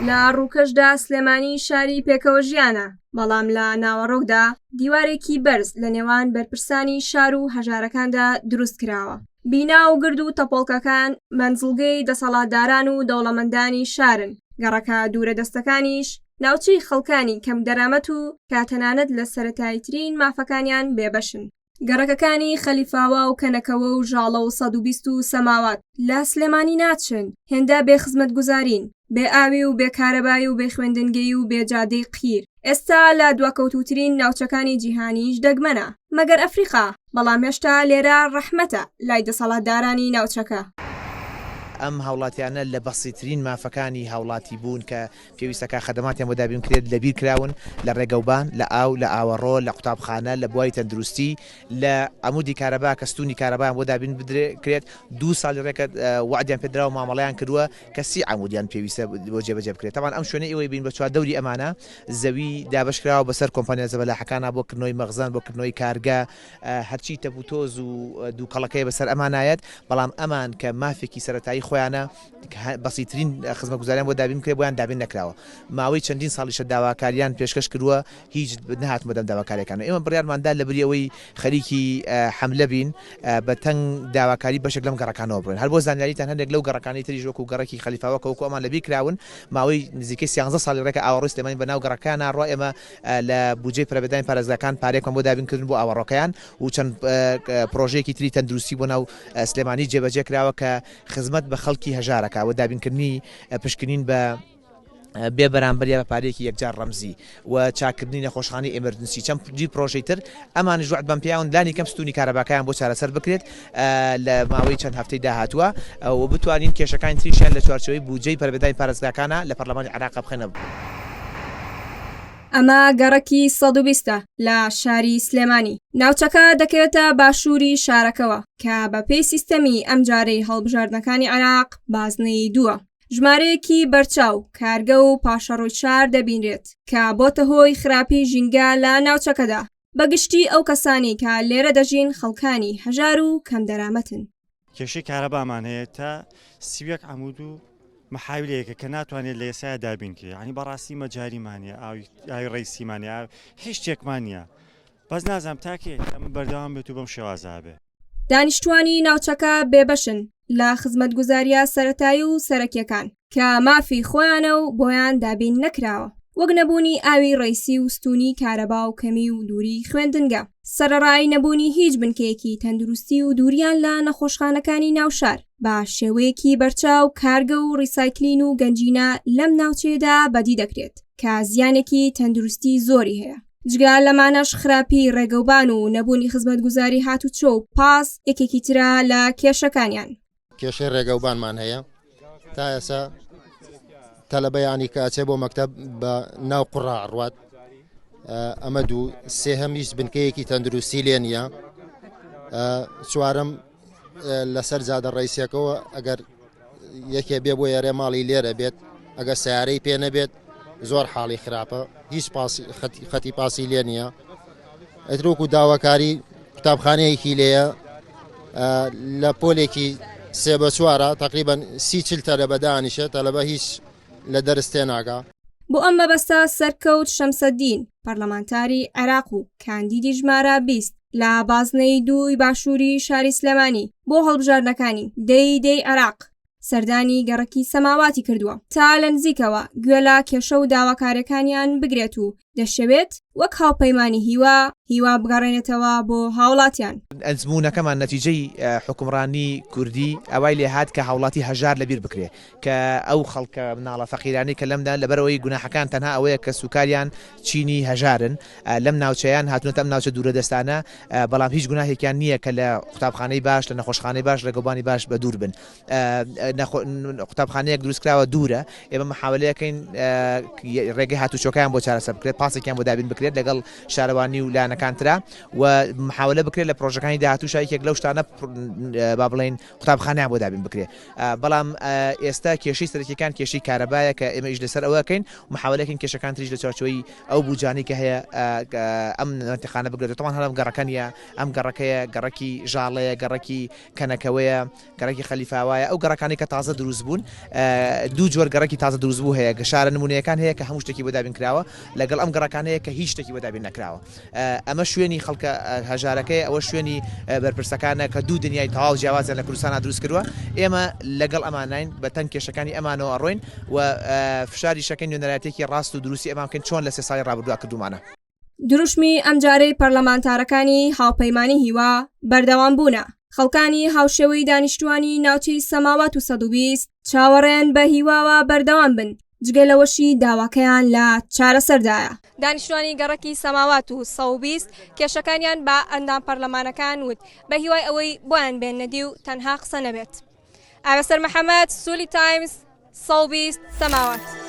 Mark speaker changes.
Speaker 1: لە ڕووکەشدا سلێمانی شاری پێکەوەژیانە، بەڵام لە ناوەڕۆکدا دیوارێکی بەرز لە نێوان بەرپرسانی شار و هەژارەکاندا دروست کراوە. بینا و گرد و تەپۆڵکەکان مەنزڵگەی دەسەڵاتداران و دەوڵەمەندانی شارن، گەڕەکە دوورە دەستەکانیش ناوچەی خەڵکانی کەمدەرامەت و کە تەنانەت لە سەرەتاییترین مافەکانیان بێبەشن. گەڕەکەکانی خەلیفاوا و کەنەکەوە و ژاڵە و 120 و سەماوات لە سلێمانی ناچن، هێندە بێ خزمەتگوزارین، بێ ئاوی و بێ کارەبای و بێ خوێندنگەی و بێ جادەی قیر، ئێستا لە دواکەوتووترین ناوچەکانی جیهانیش دەگمەنە، مەگەر ئەفریقا، بەڵام هێشتا لێرە ڕەحمەتە لای دەسەڵاتدارانی ناوچەکە.
Speaker 2: ئەم هاوڵاتیانە لە بەسیترین مافەکانی هاوڵاتی بوون کە پێویستە کە خەدەماتیان بۆ دابین بکرێت لەبیر کراون لە ڕێگەوبان، لە ئاو، لە ئاوەڕۆ، لە قوتابخانە، لە بواری تەندروستی، لە عەمودی کارەبا کە ستوونی کارەبایان بۆ دابین بدرێت، دوو ساڵی ڕێکە وەعدیان پێدراوە مامەڵەیان کردووە کە سی عەمودیان پێویستە بۆ جێبەجێ بکرێت. تەبعەن ئەم شوێنەی ئێوەی بین بە چواردەوری ئەمانە زەوی دابەش کراوە بەسەر کۆمپانیا زەبەلاحەکانا بۆ کردنەوەی مەخزەن، بۆ کردنەوەی کارگە، هەرچی تەپوتۆز و دووکەڵەکەیە بەسەر ئەمانایەت، بەڵام ئەمان کە مافێکی سەرەتایی خۆیانە بەسیترین خزمەتگوزاریان بۆ دابین بکرێت بۆیان دابین نەکراوە. ماوەی چەندین ساڵیشە داواکاریان پێشکەش کردووە هیچ نەهاتن بەدەم داواکاریەکان. ئێمە بڕیارمان دا لەبری ئەوەی خەریکی حەملە بین بە تەنگ داواکاری بەشێک لەم گەڕەکانەوە بڕۆین. هەر بۆ زانیاریتان هەندێک لەو گەڕەکانەی تریش وەکو گەڕەکی خەلیفاوە کە وەکو ئەمان لەبیر کراون ماوەی نزیکەی سیانزە ساڵی ڕێکە ئاوەڕۆی سلێمانی بە ناو گەڕەکەیان ناڕوا ئێمە لە بودجەی پەرەپێدانی پارێزگاکان پارەیەکمان بۆ دابین کردن بۆ ئاوەڕۆکەیان و چەند پڕۆژەیەکی تری تەندروستی بۆ ناو سلێمانی جێبەجێ کراوە کە خزمەت بە خەڵکی هەژار ئەکا و دابینکردنی پشکنین بە بێ بەرامبەر یا بە پارەیەکی یەکجار ڕەمزی و چاککردنی نەخۆشخانەی emergency چەند جی پرۆژەی تر ئەمانیش وەعدمان پێیاون لانی کەم ستونی کارەباکەیان بۆ چارەسەر بکرێت لە ماوەی چەند هەفتەی داهاتووە و بتوانین کێشەکانی تریشیان لە چوارچێوەی بودجەی پەرەپێدانی پارێزگاکانە لە پەرلەمانی عێراق بخەینە
Speaker 1: ئەمە گەڕەکی 120 ە لە شاری سلێمانی. ناوچەکە دەکەوێتە باشووری شارەکەوە کە بەپێی سیستەمی ئەمجارەی هەڵبژاردنەکانی عێراق بازنەی دووە. ژمارەیەکی بەرچاو کارگە و پاشەڕۆی شار دەبینرێت کە بۆتە هۆی خراپی ژینگە لە ناوچەکەدا. بە گشتی ئەو کەسانەی کە لێرە دەژین خەڵکانی هەژار و کەمدەرامەتن.
Speaker 3: کێشەی کارەبامان هەیە تا 31 عمود و محاولەیەکە کە ناتوانێت لە ئێسایا دابین کرێ یعنی بەڕاستی مەجاریمان نیە ئاوی ئاوی ڕیسیمان نیە هیچ شتێکمان نییە بەس نازانم تاکێ ئەمە بەردەوام بێت و بەم شێوازە بێ.
Speaker 1: دانیشتوانی ناوچەکە بێبەشن لە خزمەتگوزارییە سەرەتایی و سەرەکییەکان کە مافی خۆیانە و بۆیان دابین نەکراوە، وەک نەبوونی ئاوی ڕەیسی و ستوونی کارەبا و کەمی و دووری خوێندنگە، سەرەڕای نەبوونی هیچ بنکەیەکی تەندروستی و دووریان لە نەخۆشخانەکانی ناوشار، بە شێوەیەکی بەرچاو کارگە و ڕیسایکلین و گەنجینە لەم ناوچەیەدا بەدی دەکرێت کە زیانێکی تەندروستی زۆری هەیە. جگە لەمانەش خراپی ڕێگەوبان و نەبوونی خزمەتگوزاری هاتوچۆ و پاس یەکێکی ترە لە کێشەکانیان.
Speaker 4: کێشەی ڕێگەوبانمان هەیە تا ئێستا تەلەبە یانی کە ئەچێ بۆ مەکتەب بە ناو قوڕا ئەڕوات ئەمە دوو سێهەم هیچ بنکەیەکی تەندروستی لێ نییە چوارەم لەسەر جادە ڕیسیەکەوە ئەگەر یەکێ بێ بۆ یارێ ماڵی لێرە بێت ئەگەر سیارەی پێ نەبێت زۆر حاڵی خراپە هیچ پاسی خەتی پاسی لێ نییە ئەترۆک و داواکاری قوتابخانەیەکی لێیە لە پۆلێکی سێ بە چوارە تقریبان سی چل تەلەبە دانیشە تەلەبە هیچ لە دەرس تێناگا.
Speaker 1: بۆ ئەم مەبەستە سەرکەوت شەمسەدین، پەرلەمانتاری عێراق و کاندیدی ژمارە 20 لە بازنەی دووی باشووری شاری سلێمانی بۆ هەڵبژاردنەکانی دەی دەی عێراق سەردانی گەڕەکی سەماواتی کردووە تا لە نزیکەوە گوێ لە کێشە و داواکاریەکانیان بگرێت و دەشەوێت وەک هاوپەیمانی هیوا، هیوا بگەڕێنێتەوە بۆ هاوڵاتیان.
Speaker 2: ئەزموونەکەمان نەتیجەی حوکمڕانی کوردی ئەوای لێهات کە هاوڵاتی هەژار لەبیر بکرێ کە ئەو خەڵکە مناڵە فەقیرانەی کە لەمدا لەبەرئەوەی گوناحەکان تەنها ئەوەیە کە سوکاریان چینی هەژارن لەم ناوچەیان هاتونەتە ئەم ناوچە دوورە دەستانە بەڵام هیچ گوناهێکیان نییە کە لە قوتابخانەی باش لە نەخۆشخانەی باش ڕێگەوبانی باش بە دوور بن قوتابخانەیەک دروستکراوە دوورە ئێمە محاولەیەکەین ڕێگەی هاتوچۆکەیان بۆ چارەسەر بکرێت. پاسێکیان بۆ دابین بکرێت لەگەڵ شارەوانی و لایەنەکان ترا و محاولە بکرێت لە پرۆژەکانی داهاتووشا یەکێک لەو شتانە با بڵێین قوتابخانەیان بۆ دابین بکرێت بەڵام ئێستا کێشەی سەرەکیەکان کێشەی کارەبایە کە ئێمە ئیش لەسەر ئەوە ئەکەین و محاولەکەین کێشەکان تریش لە چوارچێوەی ئەو بوجانەی کە هەیە ئەم مەنتیقانە بگرێتەوە تەبعەن هەر ئەم گەڕەکە نییە ئەم گەڕەکەیە گەڕەکی ژاڵەیە گەڕەکی کەنەکەوەیە گەڕەکی خەلیفاوایە ئەو گەڕەکانەی کە تازە دروست بوون دوو جۆر گەڕەکی تازە دروست بوو هەیە شارە نمونەیەکان هەیە کە هەموو شتێکی بۆ دابین کراوە لەگەڵ ئەم گەڕەکانەیە کە هیچ شتێکی بۆ دابین نەکراوە ئەمە شوێنی خەڵکە هەژارەکەیە ئەوە شوێنی بەرپرسەکانە کە دوو دنیای تەواو جیاوازیان لە کوردستانا دروست کردووە ئێمە لەگەڵ ئەمانین بە تەنگ کێشەکانی ئەمانەوە ئەڕۆین و فشاری شەکەین نوێنەرایەتێکی ڕاست و دروستی ئەمان بکەین چۆن لە سێ ساڵی ڕابردووە کردومانە.
Speaker 1: دروشمی ئەمجارەی پەرلەمانتارەکانی هاوپەیمانی هیوا بەردەوامبوونە، خەڵکانی هاوشێوەی دانیشتوانی ناوچەی سەماوات و 120 چاوەڕێن بە هیواوە بەردەوام بن، جگە لەوەشی داواکەیان لە چارەسەردایە. دانیشتوانی گەڕەکی سەماوات و 120 کێشەکانیان بە ئەندام پەرلەمانەکان وت، بە هیوای ئەوەی بۆیان بێننەدی و تەنها قسە نەبێت. ئاوێسەر محەمەد، سولی تایمز، 120، سەماوات.